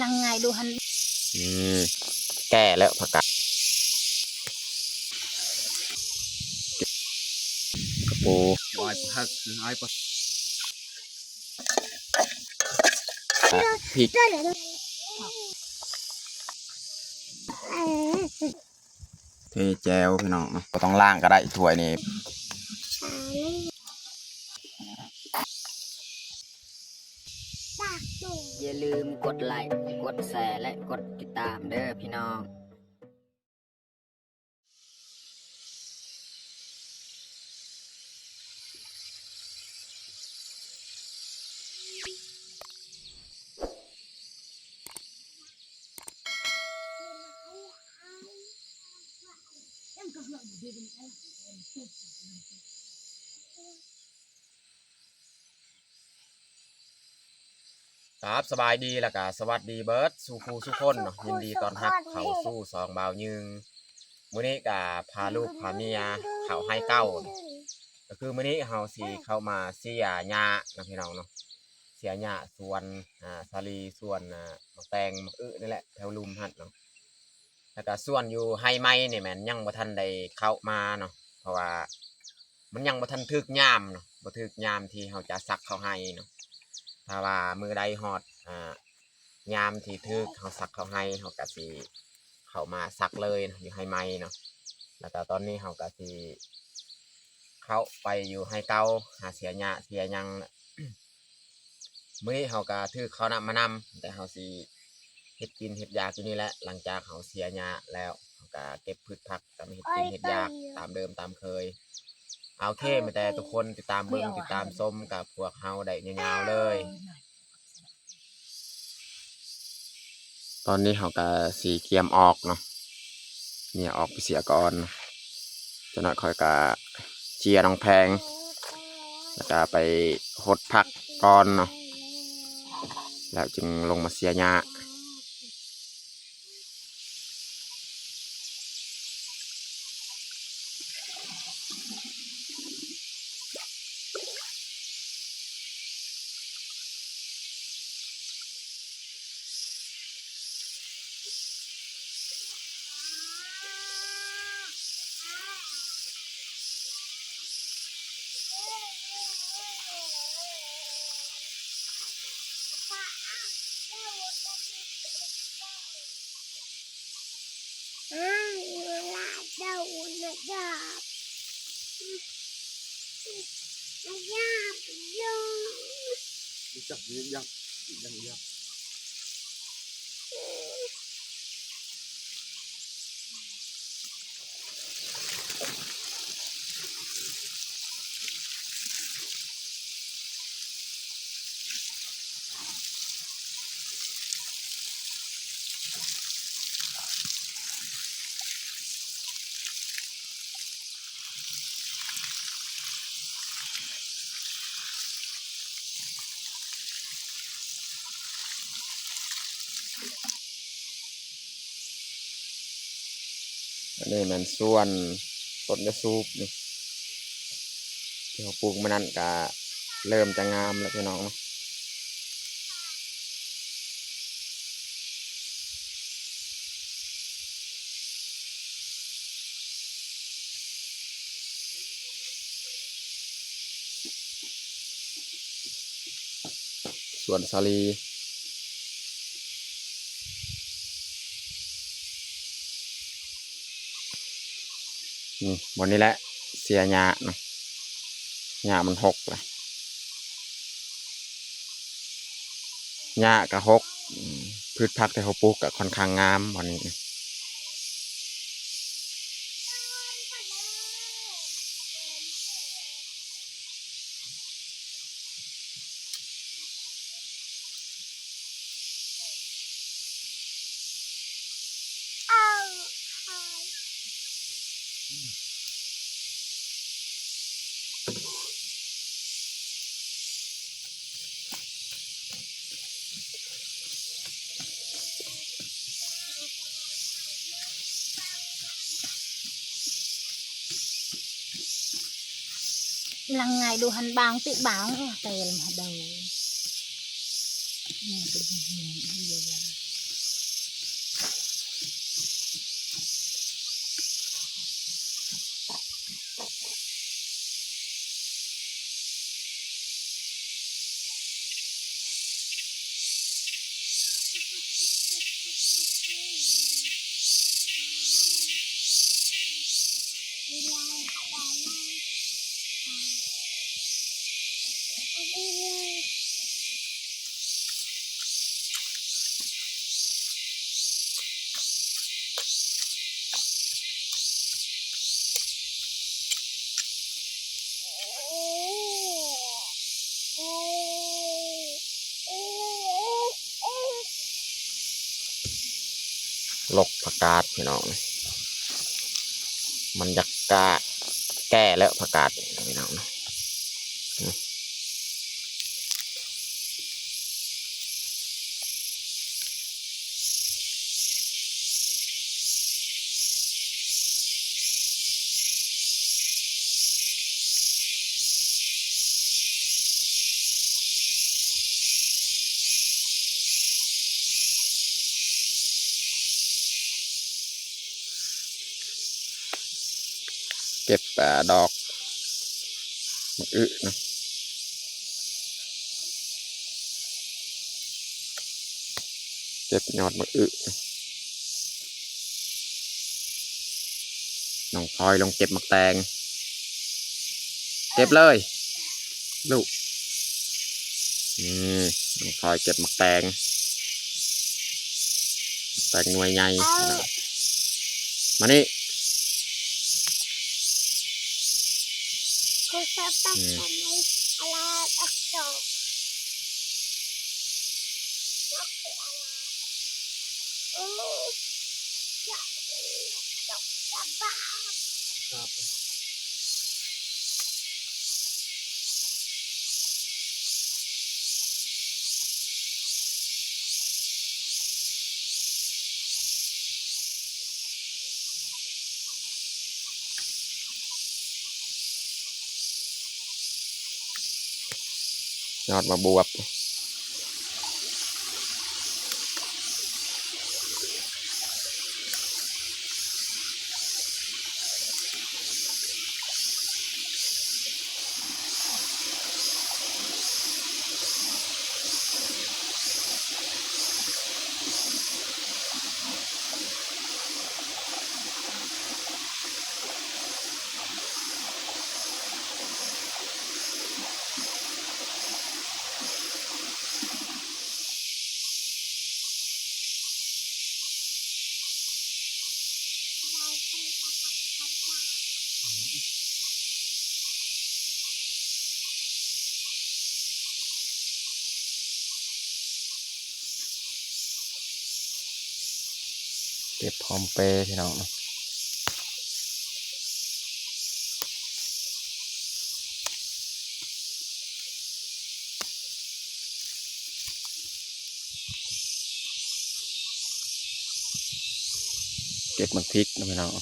ລັງໄງດູຫັ້ນ ອືມ ແກ່ແລ້ວຜັກກາດ ກະປູ ອ້ອຍຜັກ ອ້ອຍ ອ່ະ ພິກ ເທແຈ່ວພີ່ນ້ອງເນາະ ບໍ່ຕ້ອງລ້າງກໍໄດ້ຖ້ວຍນີ້. ຢ່າລືມກົດໄລ້ ກົດແຊ ແລະ ກົດຕິດຕາມເດີພີ່ນ້ອງ. ຄັບ ສະບາຍດີ ແລ້ວກະສະຫວັດດີເບິດສູ່ຄູ່ສູ່ຄົນເນາະ ຍິນດີຕ້ອນຮັບເຂົ້າສູ່ຊ່ອງບ່າວຍືງ. ມື້ນີ້ກະພາລູກພາເມຍເຂົ້າໄຮ່ເກົ່າ ກະຄືມື້ນີ້ເຮົາຊິເຂົ້າມາເສຍຫຍ້າເນາະພີ່ນ້ອງເນາະ ເສຍຫຍ້າສວນ ອາ ສາລີ ສວນ ອາ ໝາກແຕງ ໝາກອຶນີ້ແຫຼະ ແຖວລຸ່ມຫັ້ນເນາະ. ແລ້ວກະສວນຢູ່ໄຮ່ໃໝ່ນີ້ແມ່ນຍັງບໍ່ທັນໄດ້ເຂົ້າມາເນາະ ເພາະວ່າມັນຍັງບໍ່ທັນຖືກຍາມເນາະ ບໍ່ຖືກຍາມທີ່ເຮົາຈະສັກເຂົ້າໄຮ່ເນາະ. ຖ້າວ່າມື້ໃດຮອດ ອາ ຍາມທີ່ຖືກເຮົາສັກເຂົ້າໄຮ່ ເຮົາກະຊິເຂົ້າມາສັກເລີຍເນາະ ຢູ່ໄຮ່ໃໝ່ເນາະ. ແລ້ວກະຕອນນີ້ເຮົາກະຊິເຂົ້າໄປຢູ່ໄຮ່ເກົ່າ ຫາເສຍຫຍ້າເສຍຫຍັງ. ມື້ນີ້ເຮົາກະຖືກເຂົ້ານຳມານຳ ແຕ່ເຮົາຊິເຮັດກິນເຮັດຢາກຢູ່ນີ້ແຫຼະ. ຫຼັງຈາກເຮົາເສຍຫຍ້າແລ້ວ ເຮົາກະເກັບພືດຜັກ ກະມາເຮັດກິນເຮັດຢາກຕາມເດີມຕາມເຄີຍ. ໂອເຄ ມີແຕ່ທຸກຄົນຕິດຕາມເບິ່ງຕິດຕາມຊົມກັບພວກເຮົາໄດ້ຍາວໆເລີຍ. ຕອນນີ້ເຮົາກະຊິກຽມອອກເນາະ ເມຍອອກໄປເສຍກ່ອນ. ຈັກໜ້ອຍຂ້ອຍກະເຈຍນ້ອງແພງ ແລ້ວກະໄປຫົດຜັກກ່ອນເນາະ ແລ້ວຈຶ່ງລົງມາເສຍຫຍ້າ. ອັນນີ້ແມ່ນສວນຕົ້ນຍາສູບນີ້ ທີ່ເຮົາປູກມື້ນັ້ນກະເລີ່ມຈະງາມແລ້ວພີ່ນ້ອງເນາະ. ສວນສາລີ ນີ້ ບ່ອນນີ້ແຫຼະ ເສຍຫຍ້ານະ ຫຍ້າມັນຫົກລະ ຫຍ້າກະຫົກ ອືມ ພືດຜັກທີ່ເຮົາປູກກະຄ່ອນຂ້າງງາມບ່ອນນີ້ນະ. ລັງໄງດູຫັ້ນ ບາງຕິບາງ ເອີ ເຕລມາເດີ. ລົກຜັກກາດພີ່ນ້ອງ ມັນຢາກກະແກ່ແລ້ວຜັກກາດພີ່ນ້ອງ. ເກັບ ອ່າ ດອກໝາກອຶນະ ເກັບຍອດໝາກອຶ. ນ້ອງພອຍລົງເກັບໝາກແຕງ ເກັບເລີຍລູກ. ນີ້ນ້ອງພອຍເກັບໝາກແຕງ ແຕງໜ່ວຍໃຫຍ່ ມານີ້. ຍອດໝາກບວບ. ເກັບຫອມເປພີ່ນ້ອງ. ເກັບໝາກພິກນະພີ່ນ້ອງ.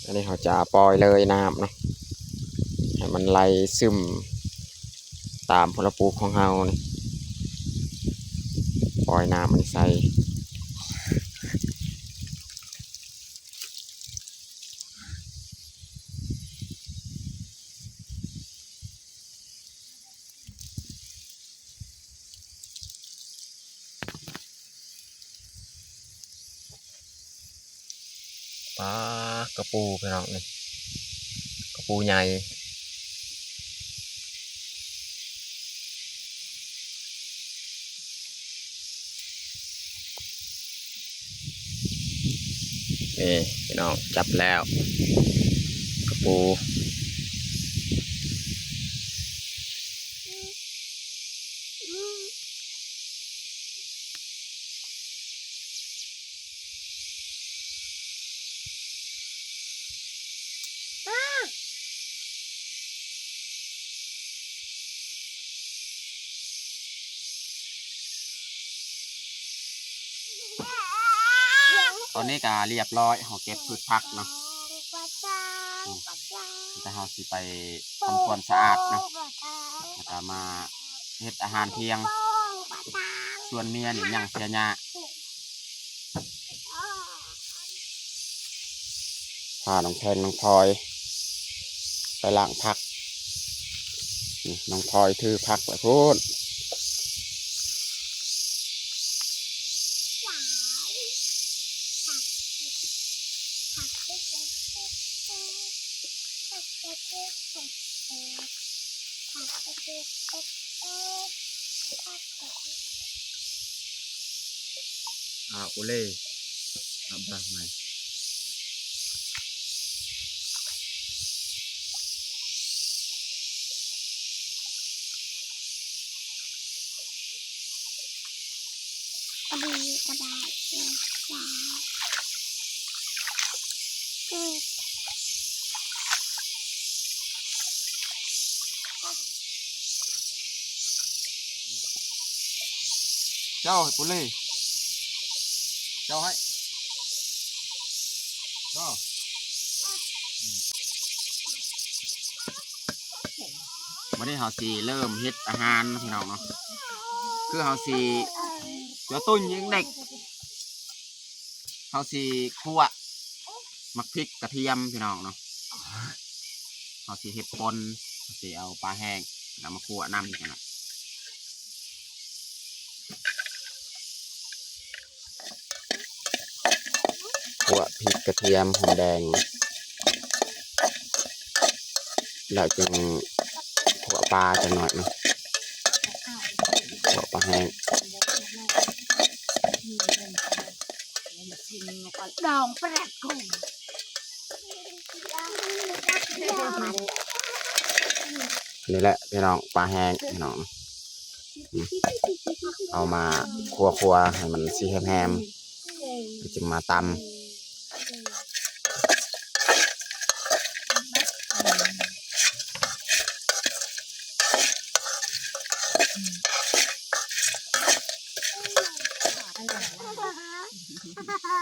ອັນນີ້ເຮົາຈະປ່ອຍເລີຍນ້ຳເນາະ ໃຫ້ມັນໄຫຼຊຶມຕາມຜົນລະປູກຂອງເຮົານີ້ ປ່ອຍນ້ຳມັນໃສ່. ປາກະປູພີ່ນ້ອງ ນີ້ກະປູໃຫຍ່. ນີ້ພີ່ນ້ອງ ຈັບແລ້ວກະປູ. ຕອນນີ້ກະລຽບຮ້ອຍ ເຮົາເກັບພືດຜັກເນາະ ແຕ່ເຮົາຊິໄປທຳຄວາມສະອາດເນາະ ແລ້ວກະມາເຮັດອາຫານທ່ຽງ ສ່ວນເມຍນີ້ຍັງເສຍຫຍ້າ. ພານ້ອງແພງ ນ້ອງພອຍໄປລ້າງຜັກ. ນີ້ນ້ອງພອຍຖືຜັກໄປພຸ້ນ. ອາ ໂອເລ ອາບາມາ. ເຈົ້າໃຫ້ປຸເລ່ ເຈົ້າໃຫ້ ເຈົ້າ. ວັນນີ້ເຮົາຊິເລີ່ມເຮັດອາຫານເນາະ ພີ່ນ້ອງເນາະ ຄືເຮົາຊິຕົວຕຸ້ນຍິງເດັກ ເຮົາຊິຂົ້ວໝາກພິກກະທຽມ ພີ່ນ້ອງເນາະ ເຮົາຊິເຮັດປົ່ນ ເຮົາຊິເອົາປາແຫ້ງນຳມາຂົ້ວນຳຫັ້ນນະ. ຂົ້ວພິກກະທຽມຫອມແດງ ແລ້ວຈຶ່ງຂົ້ວປາຈັກໜ້ອຍເນາະ ຂົ້ວປາແຫ້ງ ດອງແປດກຸ້ງ. ນີ້ແຫຼະພີ່ນ້ອງ ປາແຫ້ງພີ່ນ້ອງ ອືມ ເອົາມາຂົ້ວໆ ໃຫ້ມັນສີແຮມໆ ແລ້ວຈຶ່ງມາຕຳ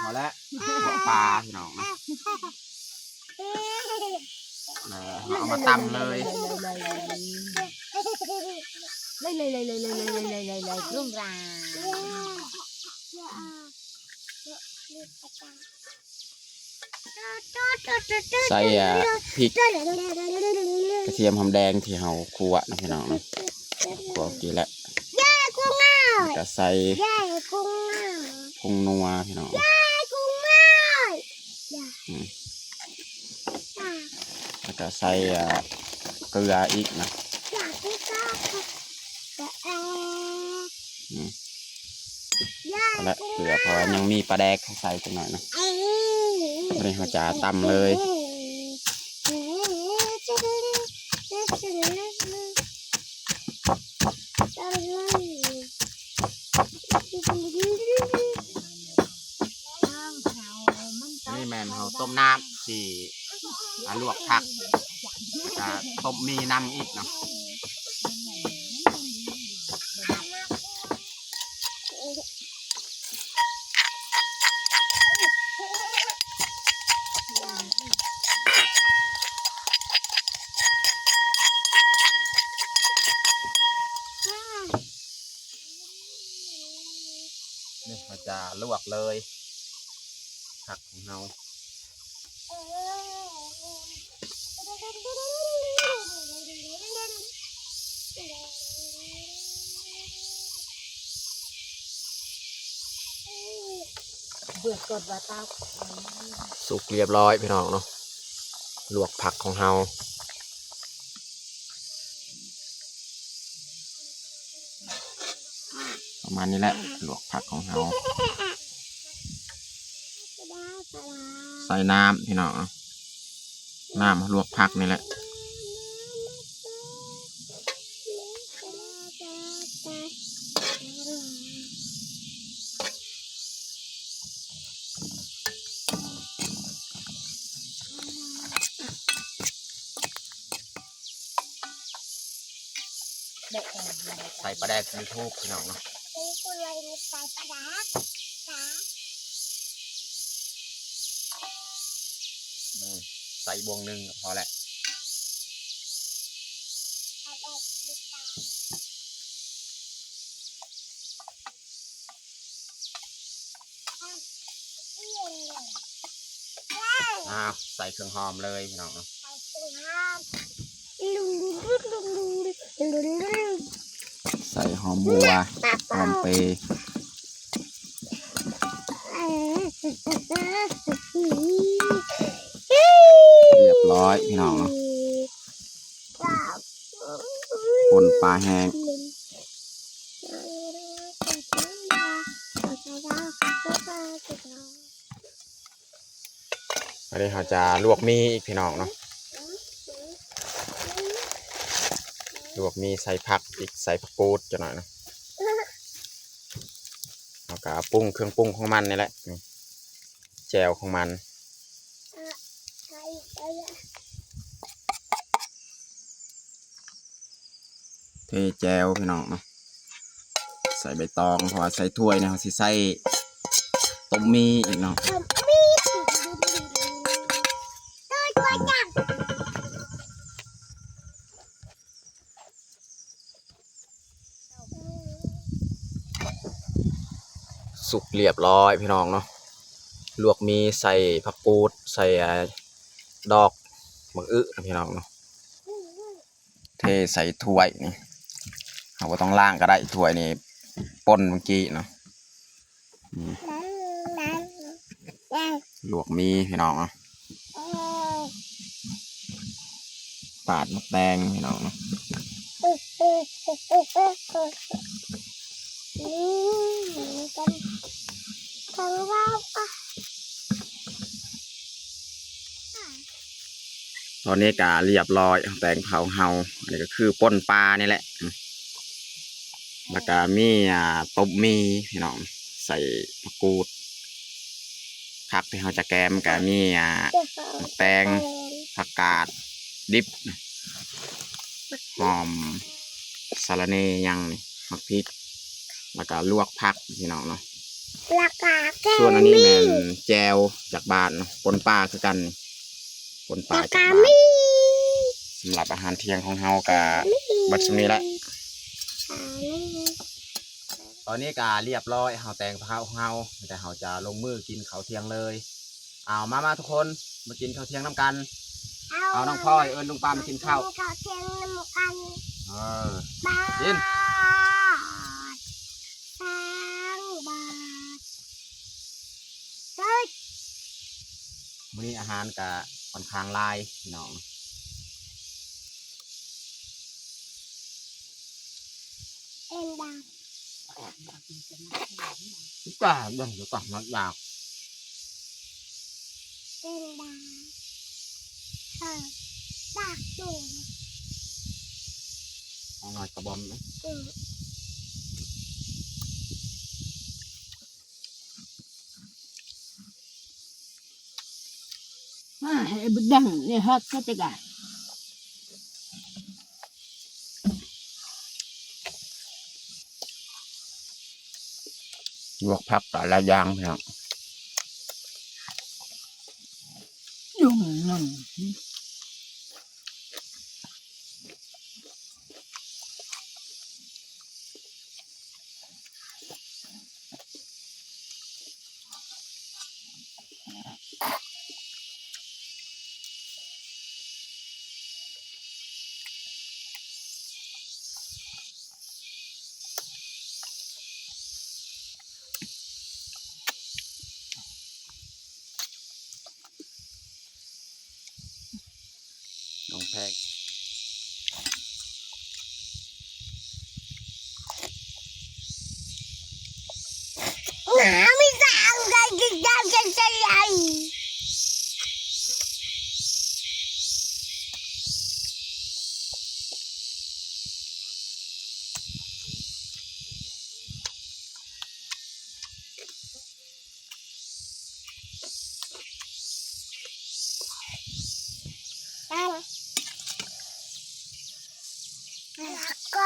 ພໍແລ້ວ ຂົ້ວປາພີ່ນ້ອງເນາະ. ເອີ ເອົາມາຕຳເລີຍ ເລີຍໆໆໆໆ ເລີຍໆໆໆໆ ເລີຍໆໆໆໆ ລຸງຣາ. ໃສ່ ອ່າ ພິກກະທຽມຫອມແດງທີ່ເຮົາຂົ້ວນະພີ່ນ້ອງເນາະ ຂົ້ວກີ້ແຫຼະ ແລ້ວກະໃສ່ ຜົງນົວພີ່ນ້ອງ ອືມ ແລ້ວກະໃສ່ ອ່າ ເກືອອີກນະ ອືມ ເອົາລະ ເກືອ ເພາະວ່າຍັງມີປາແດກໃຫ້ໃສ່ຈັກໜ້ອຍນະ ບາດນີ້ເຮົາຈະຕຳເລີຍ. ນີ້ແມ່ນເຮົາຕົ້ມນ້ຳ ຊິ ອ່າ ລວກຜັກ ແລ້ວກະຕົ້ມໝີ່ນຳອີກເນາະ. ນີ້ເຮົາຈະລວກເລີຍ ຜັກຂອງເຮົາ. ສຸກລຽບລ້ອຍພີ່ນ້ອງເນາະ ລວກຜັກຂອງເຮົາ. ປະມານນີ້ແຫຼະ ລວກຜັກຂອງເຮົາ ໃສ່ນ້ຳພີ່ນ້ອງ ນ້ຳລວກຜັກນີ້ແຫຼະ. ໃສ່ປາແດກ YouTube ພີ່ນ້ອງເນາະ ໃສ່ບ່ວງໜຶ່ງກໍພໍແຫຼະ. ອ້າວ ໃສ່ເຄື່ອງຫອມເລີຍພີ່ນ້ອງເນາະ ໃສ່ຫອມບົ່ວ ຫອມເປ ລຽບລ້ອຍພີ່ນ້ອງເນາະ. ປົ່ນປາແຫ້ງ ອັນນີ້ເຮົາຈະລວກໝີ່ອີກພີ່ນ້ອງເນາະ ລວກໝີ່ໃສ່ຜັກອີກ ໃສ່ຜັກກູດຈັກໜ້ອຍເນາະ ເຮົາກະປຸງເຄື່ອງປຸງຂອງມັນນີ້ແຫຼະ ແຈ່ວຂອງມັນ ເທແຈ່ວພີ່ນ້ອງເນາະ ໃ ໃສ່ໃບຕອງ ເພາະວ່າໃສ່ຖ້ວຍນີ້ ເຮົາຊິໃສ່ຕົ້ມໝີ່ອີກເນາະ. ສຸກລຽບລ້ອຍພີ່ນ້ອງເນາະ. ລວກໝີ່ໃສ່ຜັກກູດ ໃສ່ ອ່າ ດອກໝາກອຶນະພີ່ນ້ອງເນາະ. ເທໃສ່ຖ້ວຍນີ້ ເຮົາບໍ່ຕ້ອງລ້າງກໍໄດ້ ຖ້ວຍນີ້ປົ່ນເມື່ອກີ້ເນາະ. ອືມ ລວກໝີ່ພີ່ນ້ອງເນາະ. ປາດໝາກແຕງພີ່ນ້ອງເນາະ. ຕອນນີ້ກະລຽບລ້ອຍ ແຕງເຜົາເຮົາ ອັນນີ້ກໍຄືປົ່ນປານີ້ແຫຼະ. ແລ້ວກະມີ ອ່າ ຕົ້ມໝີ່ພີ່ນ້ອງ ໃສ່ຜັກກູດ. ຜັກທີ່ເຮົາຈະແກມກະມີ ອ່າ ໝາກແຕງ ຜັກກາດດິບ ຫອມ ສາລະເໜ່ ຫຍັງນີ້ ໝາກພິກ ແລ້ວກະລວກຜັກພີ່ນ້ອງເນາະ. ແລ້ວກະແກງ ສ່ວນອັນນີ້ແມ່ນແຈ່ວຈາກບ້ານເນາະ ປົ່ນປາຄືກັນ ປົ່ນປາຈາກບ້ານ. ສຳລັບອາຫານທ່ຽງຂອງເຮົາກະເບິດສ່ຳນີ້ແຫຼະ. ຕອນນີ້ກະລຽບລ້ອຍ ເຮົາແຕງເຜົາເຮົາ ແຕ່ເຮົາຈະລົງມືກິນເຂົ້າທ່ຽງເລີຍ. ເອົາ ມາ ມາທຸກຄົນ ມາກິນເຂົ້າທ່ຽງນຳກັນ. ເອົາ ນ້ອງພອຍ ເອີ້ນລຸງປ້າມາກິນເຂົ້າ ກິນເຂົ້າທ່ຽງນຳກັນ. ເອີ ບາດ ກິນ ສາງບາດ. ເອີຍ ມື້ນີ້ອາຫານກະຂ້ອນຂ້າງຫຼາຍພີ່ນ້ອງ. ເອັນດາ ກະເບິ່ງຢູ່ກັບມັກຢາກ ເອັນດາ ເອີ ປາກຈູ ເອົາໜ້ອຍກະບອມເນາະ. ອືມ. ມາໃຫ້ບໍ່ດັງນີ້ຮັກເຂົາຈະກະ ລວກຜັກກະຫຼາຍຢ່າງພີ່ນ້ອງ ຈຸ່ມໜຶ່ງ. ນ້ອງແພງ ໜາວມີສາມ ໃຫຍ່ ໃຫຍ່ ໃຫຍ່ ໃຫຍ່ ໃຫຍ່. ລາໂກ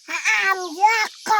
ອາມ ລາໂກ.